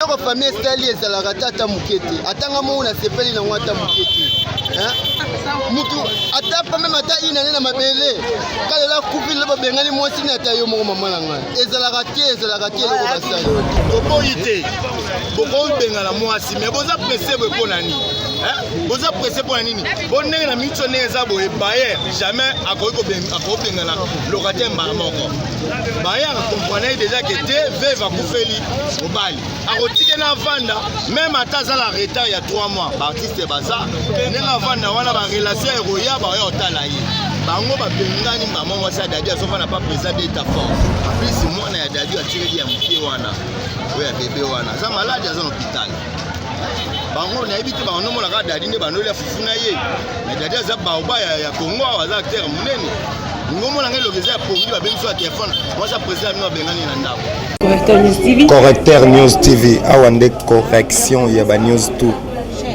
Eloko famille esali ezalaka ata ata moke te, ata nga moko nasepeli nango ata moke te. Mutu ata pa meme ata inane na mabele kalela akufi lelo babengani mwasi ni ata yo moko mama na ngai, ezalaka te, ezalaka te eloko basali. Toboyi te bokobengana mwasi me boza presse boye mpo na nini? Boza presse mpo na nini? Bo ndenge na miso ndenge eza boye, bayer jamais akoki kobengana locataire mbala moko. Bayer akomprendre déjà ke te veuve akufeli mobali, akotika na avanda meme ata aza na retard ya 3 mois. Baartiste baza ndenge avanda wana, barelation ekoya baoya kotala ye. Bango babengani mama mwasi ya Dadi azofanda pa président d'État force. En plus mwana ya Dadi atikeli ya moke wana, oyo ya bebe wana aza malade, aza na hôpital. Bango nayebi te, bango nomonaka Dadi nde bandolia fufu na ye, mais Dadi aza baoba ya Congo awa, aza acteur monene. Ngomona ngai eloko eza ya pongi, babengi so ya telefone, mwasi ya président bino babengani na ndako. Correcteur News TV. Correcteur News TV, awa nde correction ya ba news tout.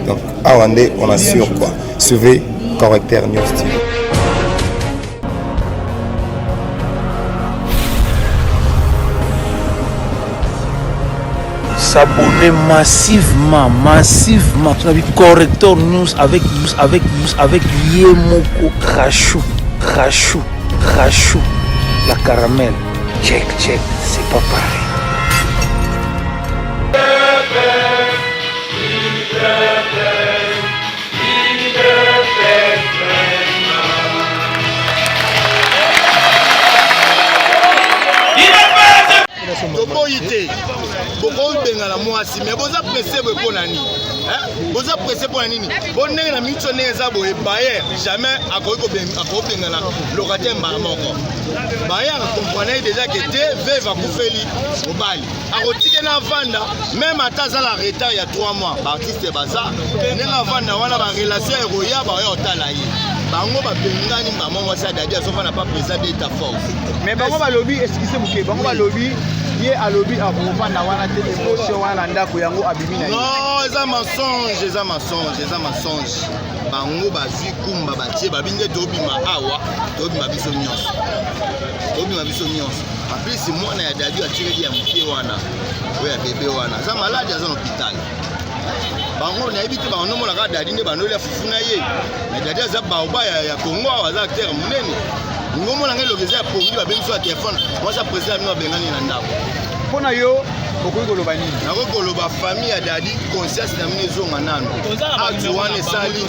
Donc awa nde on assure quoi. Suivez Correcteur News TV. S'abonner massivement, massivement. Tu as vu Correcteur News avec, avec, avec Yemoko Rachou, Rachou, Rachou, la caramel. Check, check, c'est pas pareil. Toboyi te bokobengana mwasi me boza presse boye mpo na nini? Boza presse mpo na nini? Bo ndenge na miso ndenge eza boye, bayer jamais akoki kobengana locataire mbala moko. Bayer akomprendre déjà ke te veuve akufeli mobali, akotika na avanda meme ata aza na retard ya 3 mois. Baartiste baza ndenge avanda wana, barelation ekoya baoya kotala ye. Bango babengani mama mwasi ya Dadi azofanda pa président d'État force. Mais bango balobi, excuse moke, bango balobi ye alobi akovanda wana te, émotion wana na ndako yango abimi na ye. Non, eza mensonge, eza mensonge, eza mensonge. Bango bazwi kumba batie babi nde tobima awa, tobima biso nyonso, tobima biso nyonso. En plus mwana ya Dadi atikeli ya moke wana, oyo ya bebe wana aza malade, aza na hôpital. Bango nayebi te, bango nomonaka Dadi nde bandolia fufu na ye, mais Dadi aza baoba ya Congo awa, aza acteur monene. Ngomona ngai eloko eza ya pongi, babengi so ya telefone, mwasi ya président bino babengani na ndako. Mpo na yo okoki koloba nini? Nakoki koloba famille ya Dadi conscience na bino ezonga nano. Acte wana esali,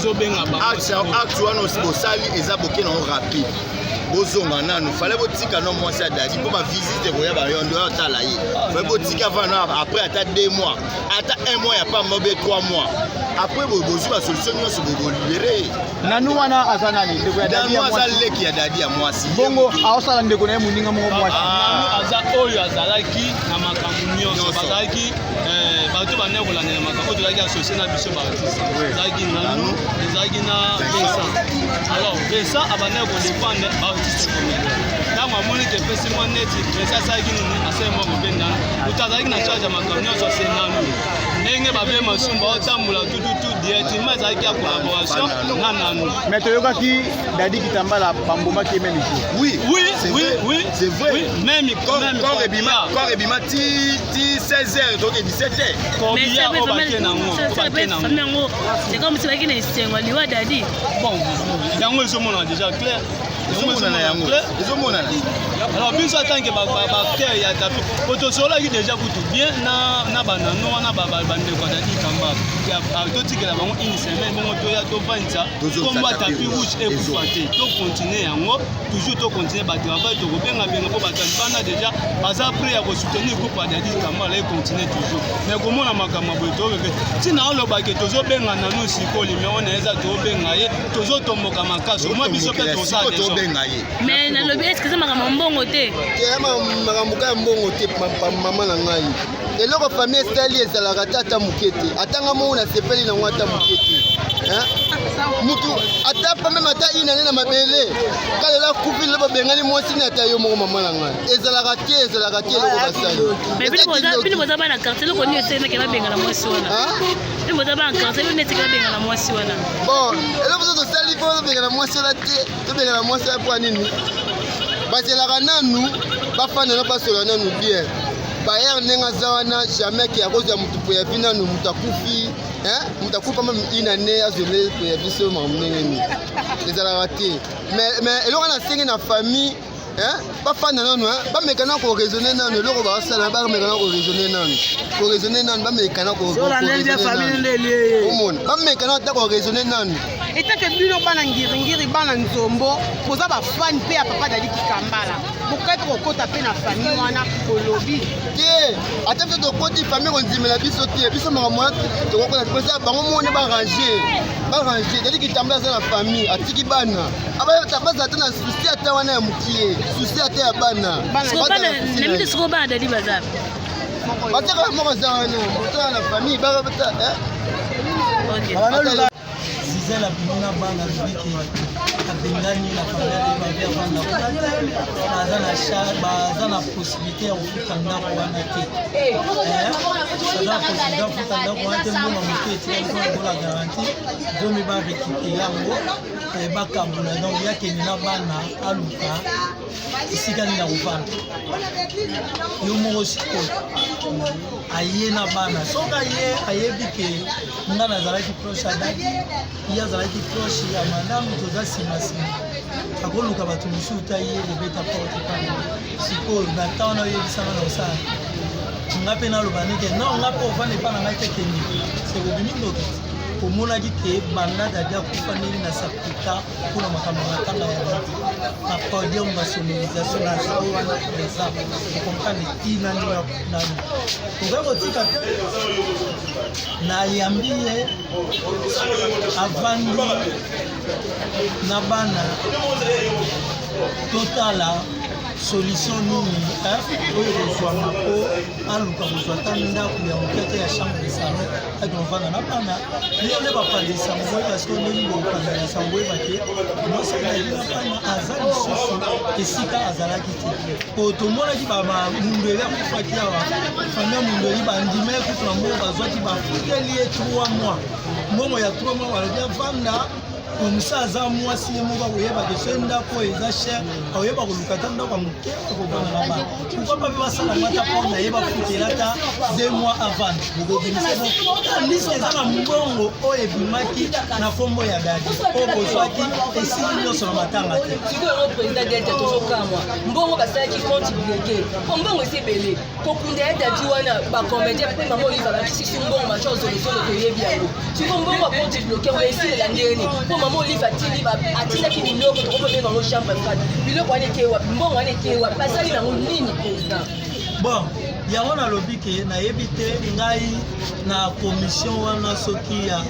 acte wana bosali eza boke nango rapide, bozonga nano. Fallait botika no mwasi ya Dadi mpo bavisite koya bayondo ya otala ye. Fallait botika vana après ata 2 mois, ata 1 mois ya pamba be 3 mois après bozwi basolution nyonso bolibere ye. Nanu wana aza nani? Ndeko ya Dadi ya Nanu aza mwasi. leki ya Dadi ya mwasi. Bongo aosala ndeko na ye moninga moko mwasi. Nanu aza oyo azalaki na makambo nyonso, bazalaki bato bandeko kolandela makambo oyo tozalaki associé na biso baartiste. Ezalaki Nanu, ezalaki na Vincent. Alors Vincent abandaki kodefendre baartiste comédien. Ntango amoni ke epesi mwa neti Vincent asalaki nini, asali mwa kobendana, moto azalaki na charge ya makambo nyonso se Nanu. Ndenge babe Masumba otambola tututu directement, ezalaki ya collaboration na Nanu. Mais toyokaki Dadi Kitambala bambomaki ye même jour. Oui, oui, c'est oui, vrai. Oui, c'est vrai. Oui, même corps, même corps ebima, corps ebima ti ti 16h donc 17h. Corbillard oyo batie nango, oyo batie nango. C'est comme si baki na esengo liwa Dadi. Bon, yango ezomonana déjà clair. Ezomonana yango. Ezomonana. Alors biso en tant que ba frère ya tapi, po tosolaki déjà kutu bien na banano wana bandeko ya Dadi Kamba. Totikela bango une semaine bongo toya tovandisa kombo ya tapis rouge ekufa te, tocontinue yango toujours, tocontinue batravail, tokobengabenga mpo bato ya libanda déjà baza prêt ya kosoutenir groupe ya Dadi Kambala econtinue toujours. Mais komona makambo ya boye toyoke ntina olobake tozobenga nanu sikoyo limero na ye eza, tozobenga ye, tozotomboka makasi omoi biso mpe tosala tobenga ye. Mais nalobi, est ce que eza makambo mbongo te? Te, makambo kaka mbongo te, mama na ngai. Eloko famille esali ezalaka ata ata moke te, ata nga moko nasepeli nango ata moke te. Mutu ata pa meme ata inane na mabele kalela akufi lelo babengani mwasi ni ata yo moko mama na ngai, ezalaka te, ezalaka te eloko basali. Mais bino boza bana quartier, eloko nini esalemaki babengana mwasi wana? Bino boza bana quartier, bino neti babengana mwasi wana. Bon, eloko biso tosali mpo tobengana mwasi wana te, tobengana mwasi wana mpo ya nini? Bazelaka nanu bafanda na basola nanu bien. Bayer ndenge aza wana, jamais ke akozwa motu préavis nanu moto akufi, moto akufi meme une année azwele préavis. So makambo ndenge nini ezalaka te. Mais eloko wana asengi na famille, bafanda nanu, bameka na koraisonner nanu. Eloko basala, bameka na koraisonner nanu, koraisonner nanu, bameka na omona, bameka na ata koraisonner nanu. Etake bino bana Ngiringiri, bana Nzombo, boza bafani mpe ya papa Dadi Kikambala, bokai mpe kokɔta mpe na famille wana, kolobi? Te, ata biso tokoti, famille kondimela biso te. Biso makambo wana tokokota te. Bango moko nde barange, barange. Dadi Kitambala aza na famille, atiki bana, bazala te na souci ata wana ya mokie, souci ata ya bana. Na sikoyo bana Dadi baza? Batiaka moko aza wana, moto na famille. Gisele abimi na bana, alobi ke abengani na famille, babi avanda kuna te, baza na baza na possibilité ya kofuta ndako wana te, baza na possibilité ya kofuta ndako wana te. Mbongo moke etikali mpona lokola garantie, vomi barécupérer yango, bakabula. Donc yakende na bana, aluka esika nini akovanda yo moko. Sikoyo aye na bana, soki aye, ayebi ke nga nazalaki proche ya Dadi, ye azalaki proche ya madame, toza nsima nsima, akoluka bato mosusu ta ye kobeta porte pana. Sikoyo na ntango wana oyebisanga na kosala, nga mpe naloba nike non, nga mpe ovanda epa na ngai te, kende sekobimi ndoki. Omonaki ke banda Dadi akufa, ndenge na saprika mpona makambo ya matanga ya Dadi, na podium, basonorisation, naza wana présent, ocomprendre ntina ndenge nani okoki kotika te. Nayambi ye, avandi na bana, totala solution nini oyo kozwama mpo aluka kozwa ata ndako ya moke te ya chambre de salon, ake kovanda na bana. Bino nde bapanzi sango, boyeba sikoyo ndenge bokopanzela sango, boyeba ke mwasi na bana aza lisusu esika azalaki te. Po tomonaki Mundweli akufaki awa, famille Mundweli bandima ye kutu na mbongo bazwaki, bafuteli ye 3 mois, mbongo ya 3 mois, balobi avanda comme ça. Aza mwasi, ye moko akoyeba ke so ndako oyo eza cher, akoyeba koluka ata ndako ya moke akovanda na bana. Pourquoi pas mpe basala ata mpo na ye, bafutela ata 2 mois avant, bokobimisa. Tandis eza na mbongo oyo ebimaki na nkombo ya Dadi, oyo bozwaki, esili nyonso na matanga te. Sikoyo yango, président Delta, tozokamwa mbongo basalaki compte bloqué, po mbongo esi ebele. Kokunda ya Dadi wana, bacomédien mpe mama Olive abakisi su mbongo, macho zolozolo, toyebi yango. Sikoyo mbongo ya compte bloqué yango esilela ndeni? Mpo mama Olive atindaki biloko, tokokobenga yango chambre froide. Biloko wana ekei wapi? Mbongo wana ekei wapi? Basali nango nini, président? Bon, yango nalobi ke nayebi te. Ngai na commission wana, soki ya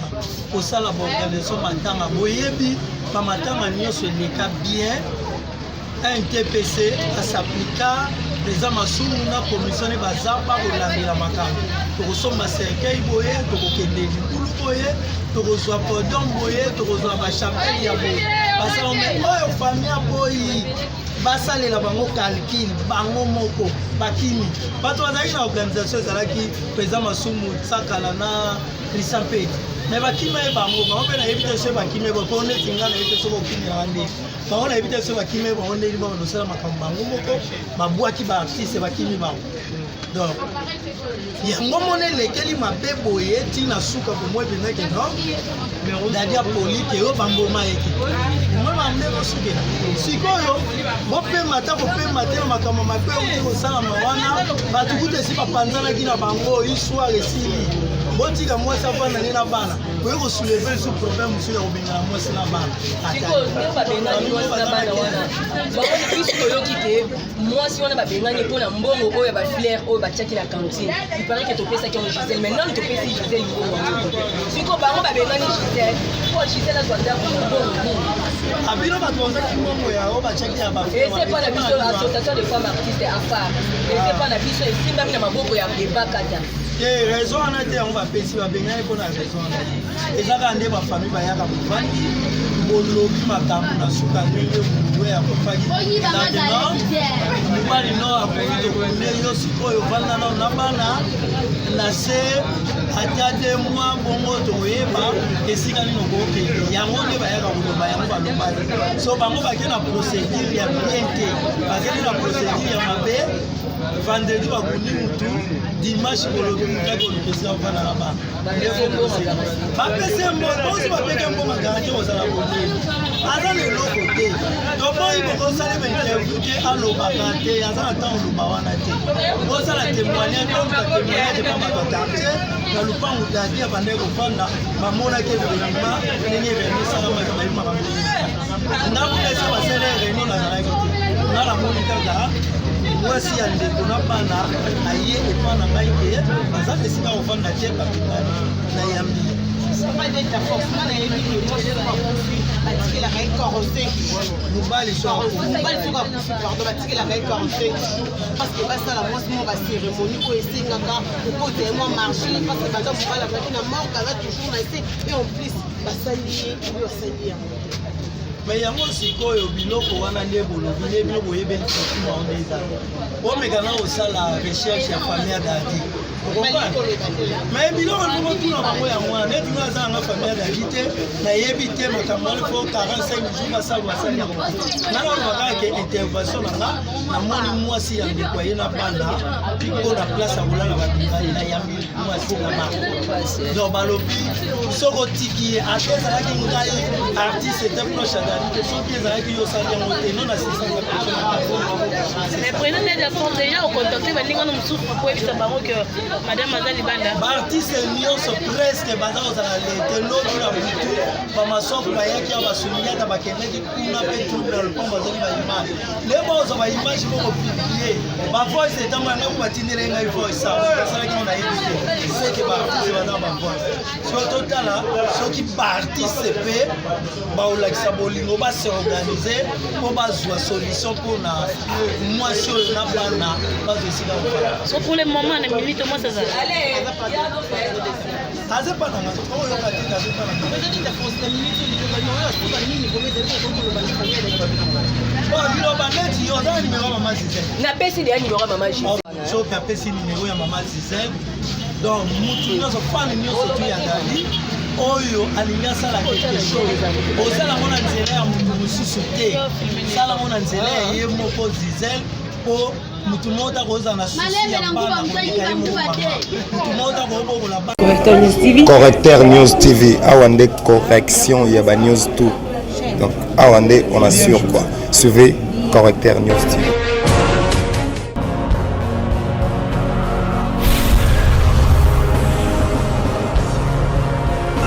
kosala baorganisation matanga, boyebi bamatanga nyonso eleka bien. Ntpc as'appliqua, président Masumu na commission ne baza bakolandela makambo. Tokosomba cercueil boye, tokokende libulu boye, tokozwa podium boye, tokozwa bachapelle ya boye, basala. Me oyo famille aboyi basalela bango calcul bango moko, bakimi. Bato bazalaki na organisation, ezalaki président Masumu, Sakala na Christian Peti, me bakima ye bango. Bango mpe nayebi te soki bakimi ye po neti nga nayebi te soki okimelaka nde bango, nayebi te soki bakimi ye bango ndeni bango tosala makambo bango moko, babwaki baartiste, bakimi bango. Donc yango mona elekeli mabe boye ntina suka komoi mpenzake non, Dadi apoli ke oyo bamboma ye te, omoi nde bosukela sikoyo. Bopema ata kopema te na makambo mabe outi kosalama wana. Bato kutu esi bapanzanaki na bango, histoire esili. Botika mwasi avanda nde na bana. Oye kosoulever lisusu problème mosusu ya kobengana mwasi na bana. Sikoyo ndenge babengani mwasi na bana wana, bango biso toyoki ke mwasi wana babengani mpona mbongo oyo ya bafleur oyo batiaki na cantine. Il paraît ke topesaki yango Gisele, mais nanu topesi Gisele mbongo yango. Sikoyo bango babengani Gisele mpo Gisele azwa ndako na mbongo nini? Abino bato bazwaki mbongo ya oyo batiaki ya ese mpa na biso, association de femmes artistes AFAR, ese mpa na biso, esimbami na maboko ya Ebakata. Te, raison wana te. Yango bapesi, babengani mpona raison wana te. Eza kaka nde bafamille bayaka, bovandi, bolobi makambo na suka ndenge mutu akufaki. Mobali no akoki, tokunde yo. Sikoyo ovanda nano na bana na se ata 2 mois, bongo tokoyeba esika nini okokende. Yango nde bayaka koloba, yango balobaki. So bango bake na procédure ya bien te, bakende na procédure ya mabe. Vendredi bakundi mutu, dimanche bolobi mutu akoluka esika kofanda na bana. Bapesi ye mbongo, bosi bapeki mbongo garanti kozala bonini. Aza na eloko te. Toboyi bokosala ba interview te, alobaka te, aza na ntango oloba wana te. Bosala témoignage, boluka témoignage epa bato ya quartier na lupangu dadi abandaki kofanda, bamonaki ebelima ndenge réunion esalamaki, bayebi makambo ndenge. Nga kuna esi basali réunion nazalaki te. Nga namoni kaka mwasi ya ndeko na bana aye epa na ngai ke baza na esika kofanda te, babengani nayambi ye. Papa Delta Force, nga nayebi ke mwasi soki akufi batikelaka ye 45 jours. Mobali soki akufi. Mobali soki akufi, pardon, batikelaka ye 45 jours parce que basala mwasi mwa bacérémonie oyo esengaka kokota ye mwa marché parce que banda mobali azalaki na morgue aza toujours na se et en plus basali ye oyo asali yango te. Me yango sikoyo biloko wana nde bolobi nde bino boyebeli coutume yango nde eza. Bomeka na kosala recherche ya famille ya Dadi. Me biloko il faut botuna bango yango wana neti nga aza nanga famille ya Dadi te, nayebi te makambo wana faut 45 jours basala basali yango. Nga naloba kaka ke intervention na nga namoni mwasi ya ndeko aye na bana mpo na place ya kolala babimani nayambi mwasi na bana. Donc balobi soki otiki ye ata ezalaki ngai artiste ete proche ya Dadi te, soki ezalaki yo osali yango te non assistance ya personne. Mais président Delta Force déjà ocontacte baninga no mosusu koyebisa bango que madame aza libanda. Baartiste nyonso presque baza kozala lete lobi na butu bamaswaku bayaki awa basulinyata bakendaki kuna mpe trouble na lopango bazwaki baimage nde bozwa baimage moko publie bavoice ntango yango batindeli ngai voice awa asalaki ngo nayebi te seke baartiste baza bavoice soki totala soki baartiste mpe baolakisa bolingo baseorganize mpo bazwa solution mpona mwasi oyo na bana bazwa esika kofanda. So pour le moment na minute mwasi aza aza epa na nga oyoka te aza epa na nga. Liloba neti yo oza na nimero ya mama Gisèle. Napesi deya nimero ya mama Gisèle. Soki apesi nimero ya mama Gisèle, donc mutu nyonso fan nyonso tu ya Dadi oyo alingi asala quelque chose, osala yango na nzela ya mutu mosusu te, sala yango na nzela ya ye moko Gisèle, mpo mutu moko ta kozala na susi ya bana koleka ye moko mama, mutu moko ta kobokola bana. Correcteur News TV. Correcteur News TV, awa nde correction ya ba news tout. Donc awa nde on assure quoi. Suivez Correcteur News TV.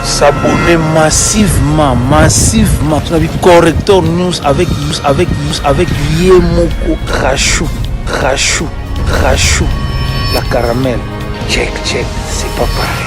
S'abonner massivement, massivement. Tu as vu Corrector News avec, avec, avec Yemoko Rachou, Rachou, Rachou, la caramel. Check, check, c'est pas pareil.